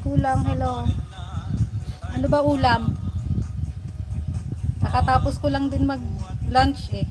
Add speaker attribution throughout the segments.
Speaker 1: Kulang, hello. Ano ba ulam? Nakatapos ko lang din mag-lunch eh.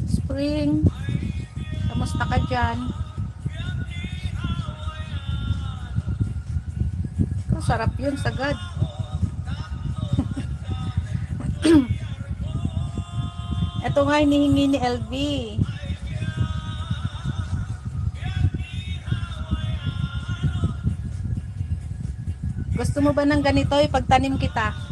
Speaker 1: Spring, kamusta ka dyan? Sarap yun, sagad. Ito nga hinihingi ni LV. Gusto mo ba ng ganito? Ipagtanim kita.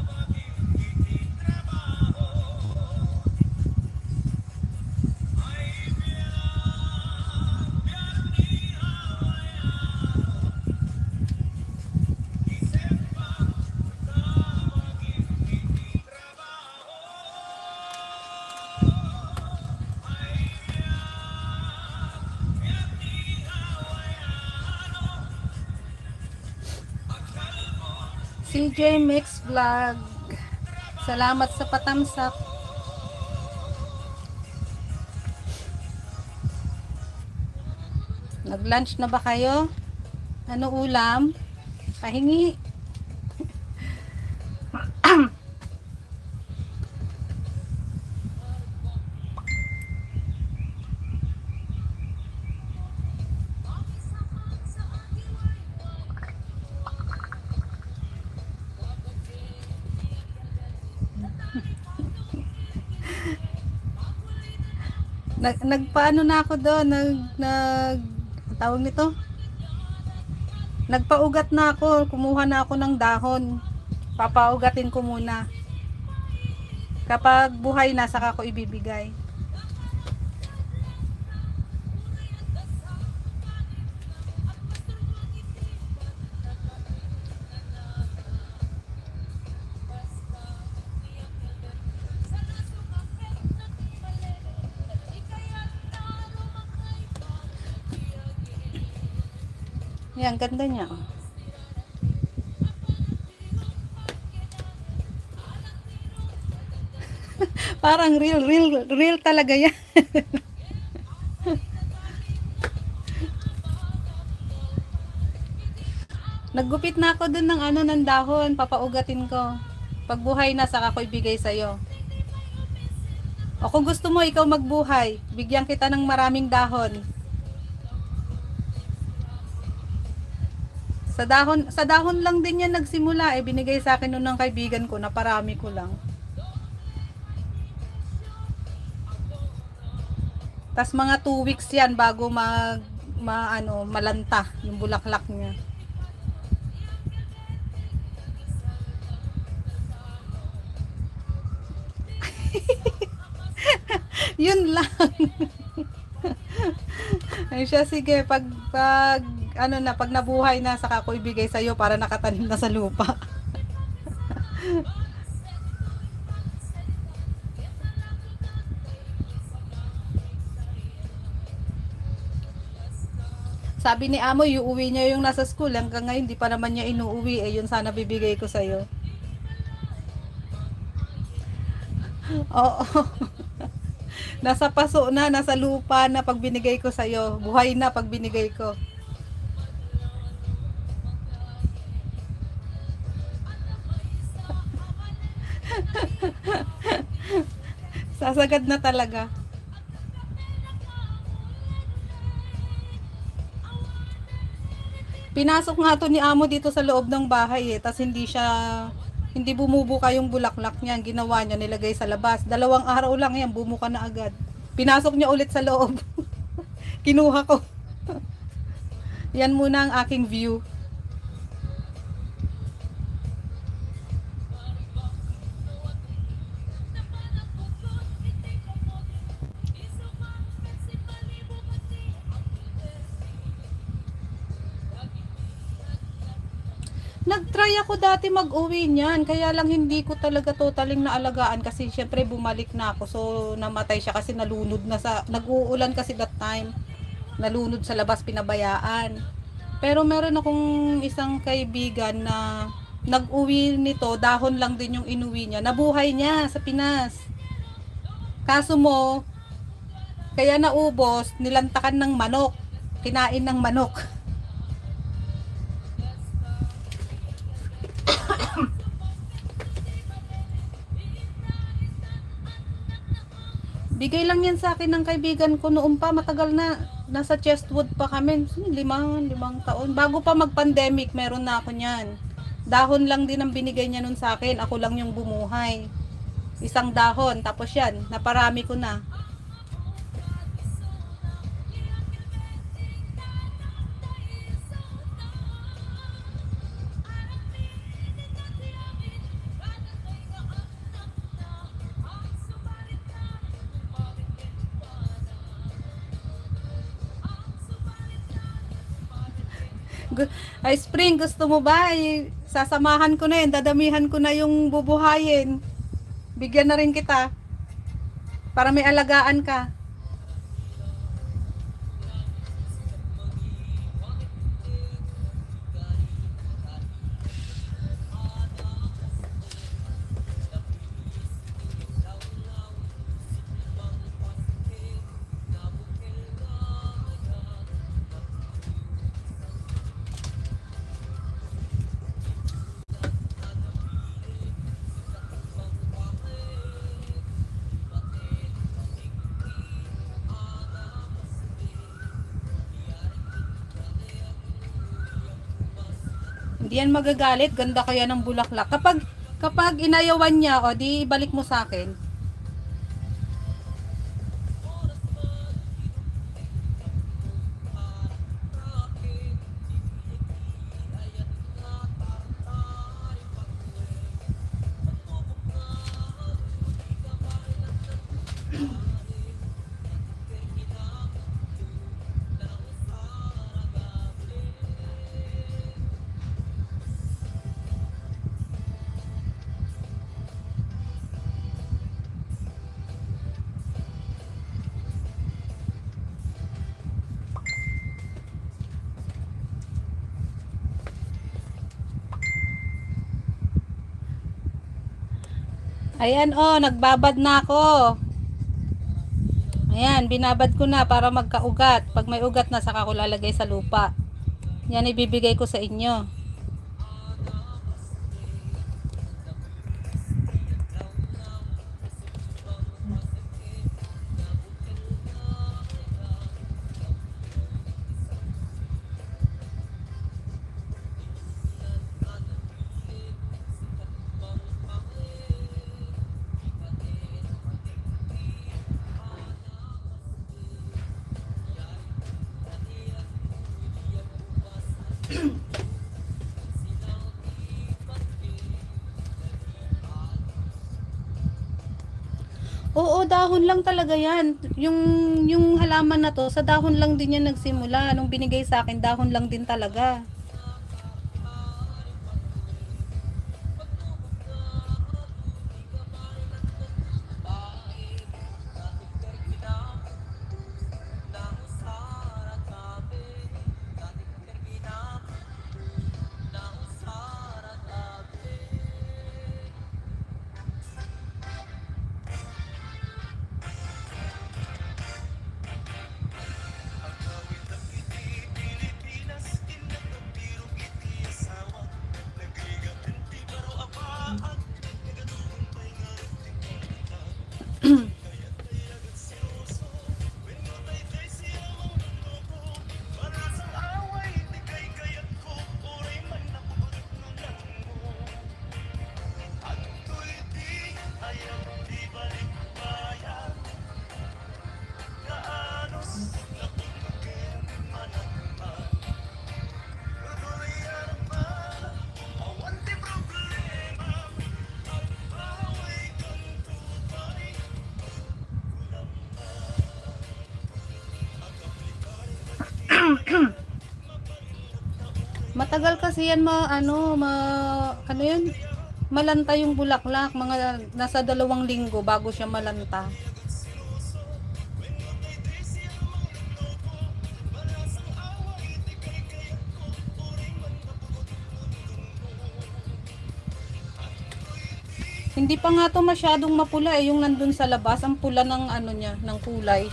Speaker 1: CJ Mix Vlog. Salamat sa patamsak. Nag-lunch na ba kayo? Ano ulam? Pahingi. Nagpaano na ako doon, tawag nito? Nagpaugat na ako, kumuha na ako ng dahon. Papaugatin ko muna. Kapag buhay na, saka ko ibibigay. Yan, ganda niya. Parang real talaga yan. Naggupit na ako dun ng ng dahon, papaugatin ko. Pag buhay na, saka ko ibigay sa'yo. O kung gusto mo, ikaw magbuhay, bigyan kita ng maraming dahon. Sa dahon lang din yan nagsimula, binigay sa akin nun ng kaibigan ko, na parami ko lang. Tas mga 2 weeks yan bago malanta yung bulaklak niya. Yun lang. Ay siya, sige, ano na, pag nabuhay na, saka ko ibigay sa'yo para nakatanim na sa lupa. Sabi ni Amo, iuwi niya yung nasa school. Hanggang ngayon, di pa naman niya inuuwi. Eh, yun sana bibigay ko sa'yo. Oo. Nasa paso na, nasa lupa na pag binigay ko sa'yo. Buhay na pag binigay ko. Sasagad na talaga. Pinasok nga to ni Amo dito sa loob ng bahay eh. Tas hindi bumubuka yung bulaklak niya. Ginawa niya, nilagay sa labas. 2 araw lang yan, bumuka na agad. Pinasok niya ulit sa loob. Kinuha ko. Yan muna ang aking view. Nag-try ako dati mag-uwi niyan, kaya lang hindi ko talaga totaling naalagaan kasi syempre bumalik na ako. So namatay siya kasi nag-uulan kasi that time. Nalunod sa labas, pinabayaan. Pero meron akong isang kaibigan na nag-uwi nito, dahon lang din yung inuwi niya. Nabuhay niya sa Pinas. Kaso mo, kaya naubos, nilantakan ng manok. Kinain ng manok. Bigay lang yan sa akin ng kaibigan ko noon pa, matagal na. Nasa Chestwood pa kami, limang taon. Bago pa mag-pandemic, meron na ako niyan. Dahon lang din ang binigay niya nun sa akin, ako lang yung bumuhay. Isang dahon, tapos yan, naparami ko na. Ay, Spring, gusto mo ba? Sasamahan ko na yun, dadamihan ko na yung bubuhayin. Bigyan na rin kita. Para may alagaan ka. Hindi yan magagalit, ganda kaya ng bulaklak. Kapag inayawan niya, o di ibalik mo sa akin. Ayan, oh, nagbabad na ako. Ayan, binabad ko na para magkaugat. Pag may ugat na, saka ko lalagay sa lupa. Yan ibibigay ko sa inyo. Oo, Oo, dahon lang talaga yan. Yung halaman na to, sa dahon lang din yan nagsimula. Nung binigay sa akin, dahon lang din talaga. Matagal kasi yan ano yun? Malanta yung bulaklak, mga nasa 2 linggo bago siya malanta. Hindi pa nga to masyadong mapula yung nandun sa labas, ang pula ng ano niya, ng kulay.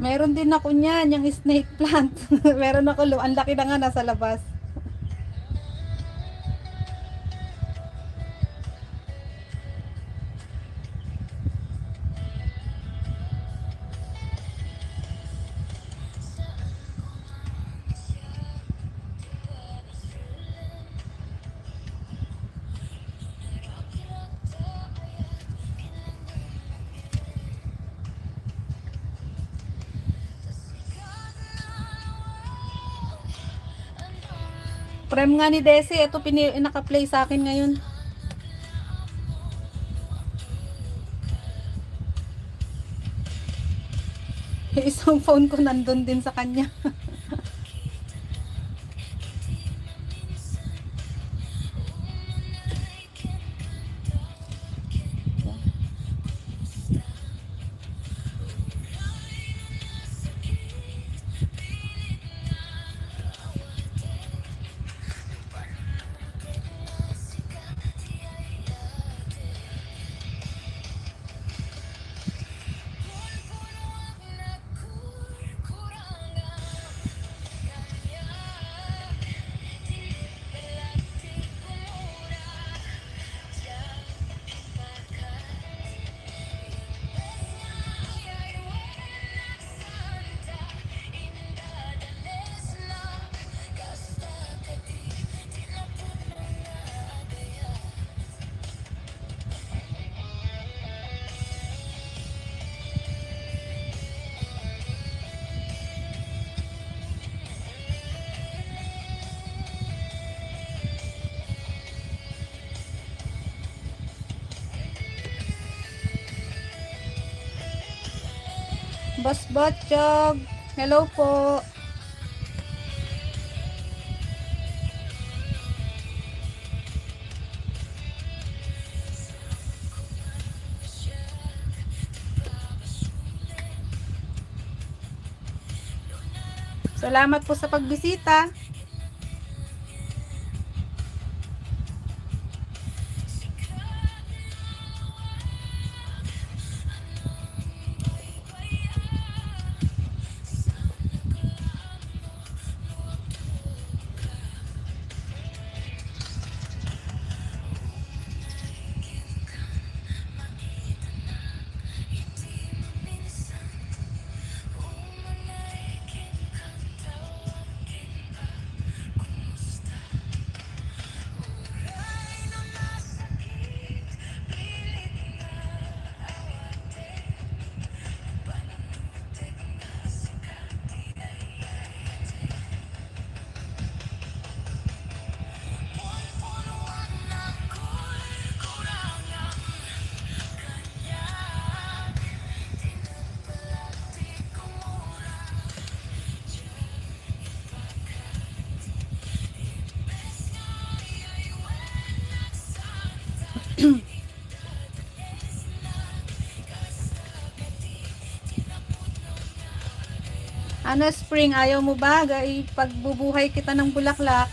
Speaker 1: Meron din ako niyan, yung snake plant. Meron ako, ang laki na nga nasa labas. Prem nga ni Desi, ito naka-play sa akin ngayon. Isang phone ko nandun din sa kanya. Boss Botchog, hello po. Salamat po sa pagbisita. Ano, Spring, ayaw mo ba? Pagbubuhay kita ng bulaklak.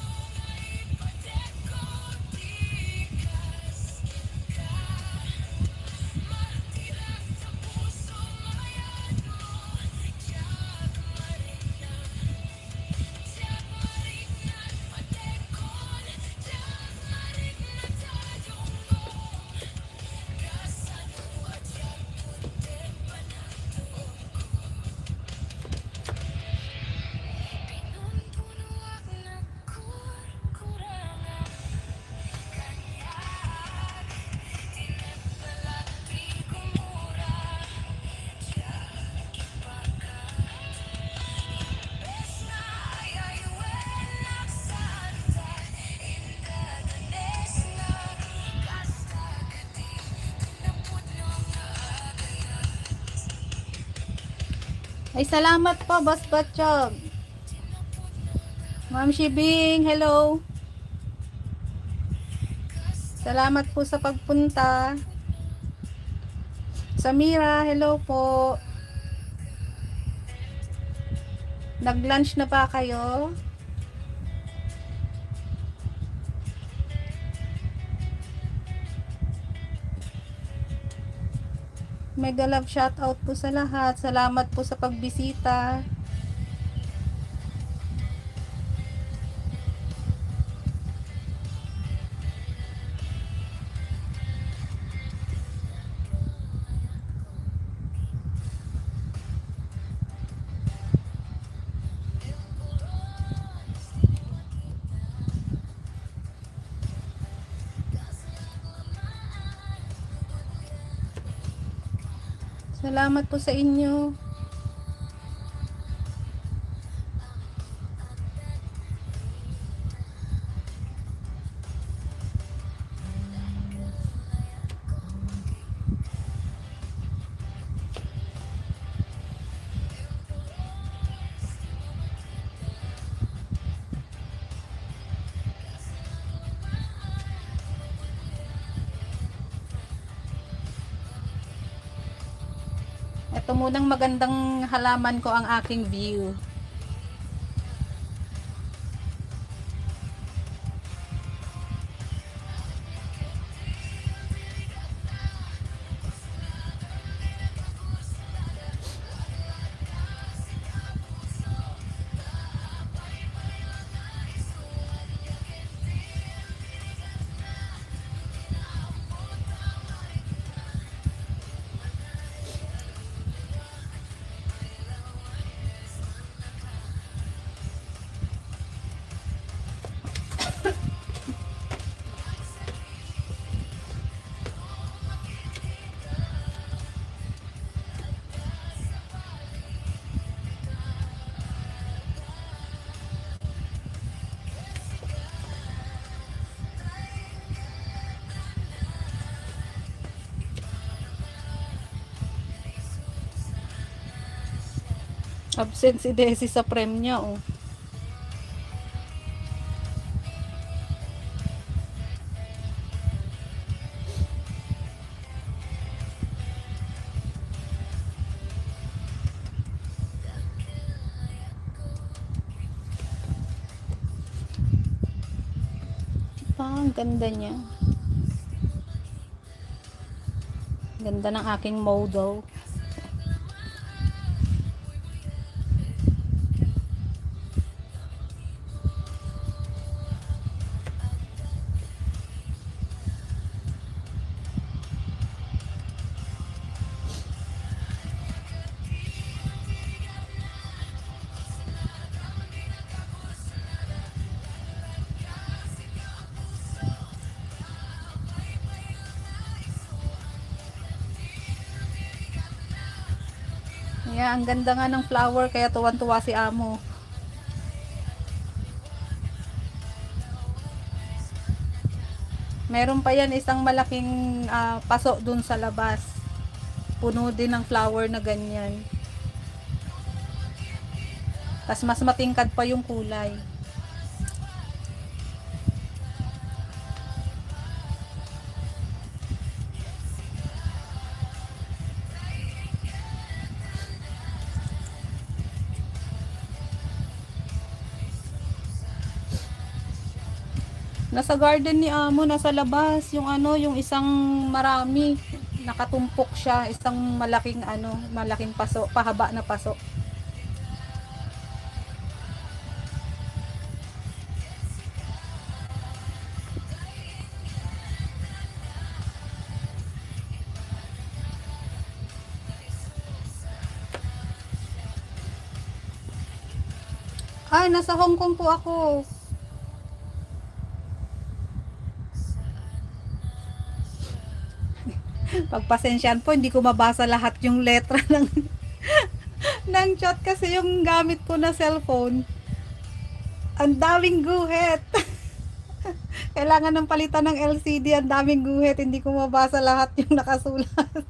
Speaker 1: Ay, salamat po, Boss Batchog. Ma'am Shibing, hello. Salamat po sa pagpunta. Samira, hello po. Nag-lunch na ba kayo? Mega love shoutout po sa lahat. Salamat po sa pagbisita. Salamat po sa inyo. Ito munang magandang halaman ko ang aking view. Absent si Desi sa prem niya, oh. Ang ganda niya. Ganda ng aking model. Yeah, ang ganda nga ng flower kaya tuwan-tuwa si amo. Meron pa yan isang malaking paso dun sa labas. Puno din ng flower na ganyan. Tas mas matingkad pa yung kulay. Nasa garden ni amo, nasa labas, yung ano, yung isang marami, nakatumpok siya, isang malaking ano, malaking paso, pahaba na paso. Ay, nasa Hong Kong po ako. Pagpasensyahan po, hindi ko mabasa lahat yung letra ng chat kasi yung gamit ko na cellphone. Ang daming guhit. Kailangan ng palitan ng LCD, ang daming guhit. Hindi ko mabasa lahat yung nakasulat.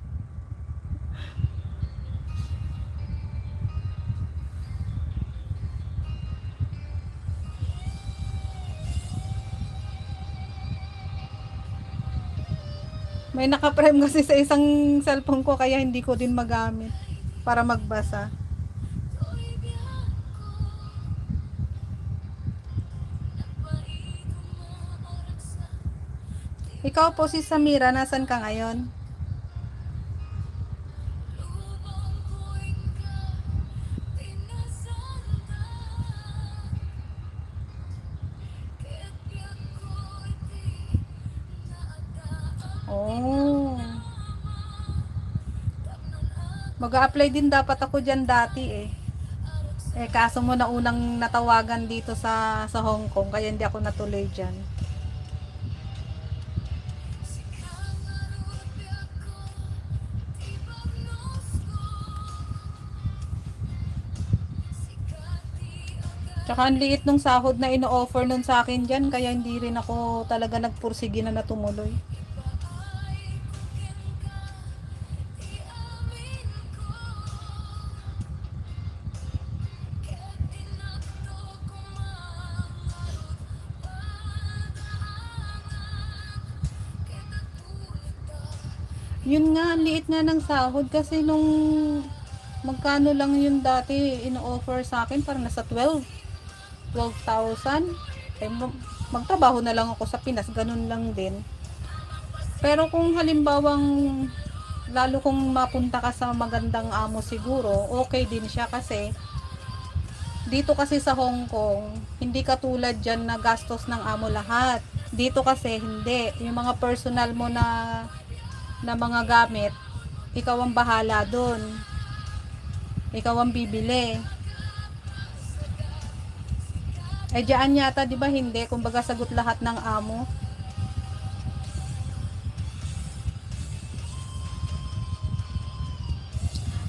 Speaker 1: May nakaprem kasi sa isang cellphone ko kaya hindi ko din magamit para magbasa. Ikaw po si Samira, nasan ka ngayon? Oh. Mag-a-apply din dapat ako diyan dati eh. Kaso mo na unang natawagan dito sa Hong Kong kaya hindi ako natuloy diyan. Tsaka ang liit nung sahod na ino-offer nun sa akin diyan kaya hindi rin ako talaga nagpursige na natumuloy. Yun nga, ang liit nga ng sahod kasi nung magkano lang yun dati ino-offer sa akin, parang nasa 12,000. Magtrabaho na lang ako sa Pinas, ganun lang din. Pero kung halimbawang lalo kung mapunta ka sa magandang amo siguro, okay din siya kasi dito kasi sa Hong Kong, hindi katulad dyan na gastos ng amo lahat. Dito kasi hindi. Yung mga personal mo na mga gamit, ikaw ang bahala doon. Ikaw ang bibili. Diyan yata, di ba hindi? Kumbaga sagot lahat ng amo.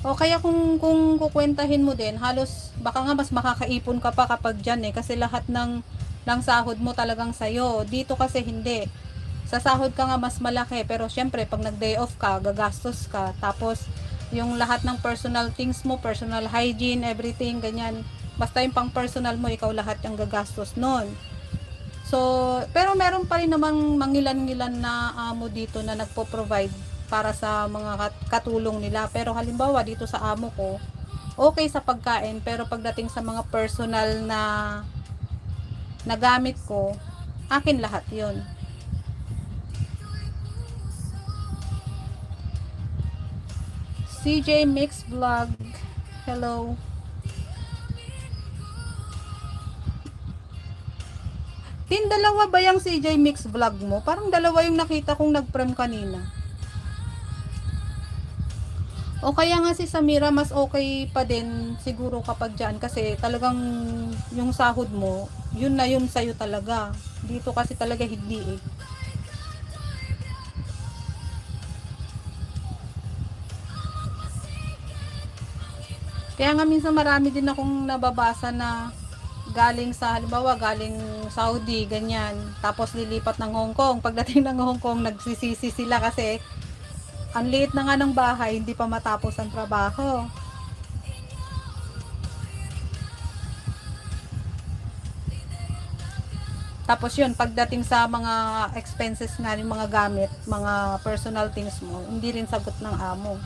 Speaker 1: O kaya kung kukwentahin mo din, halos baka nga mas makakaipon ka pa kapag diyan kasi lahat ng sahod mo talagang sayo. Dito kasi hindi. Sa sahod ka nga mas malaki, pero syempre pag nag-day off ka, gagastos ka. Tapos yung lahat ng personal things mo, personal hygiene, everything, ganyan. Basta yung pang personal mo, ikaw lahat yung gagastos nun. So, pero meron pa rin namang mangilan-ngilan na amo dito na nagpo-provide para sa mga katulong nila. Pero halimbawa dito sa amo ko, okay sa pagkain, pero pagdating sa mga personal na gamit ko, Akin lahat yon. CJ Mix Vlog, hello. Tin, dalawa ba yung CJ Mix Vlog mo? Parang dalawa yung nakita kong nag-prem kanina. O kaya nga si Samira, mas okay pa din siguro kapag dyan kasi talagang yung sahod mo, yun na yun sa'yo talaga. Dito kasi talaga hindi eh. Kaya nga minsan marami din akong nababasa na galing sa, halimbawa galing Saudi, ganyan. Tapos lilipat ng Hong Kong. Pagdating ng Hong Kong, nagsisisi sila kasi ang liit na nga ng bahay, hindi pa matapos ang trabaho. Tapos yun, pagdating sa mga expenses nga, yung mga gamit, mga personal things mo, hindi rin sagot ng amo.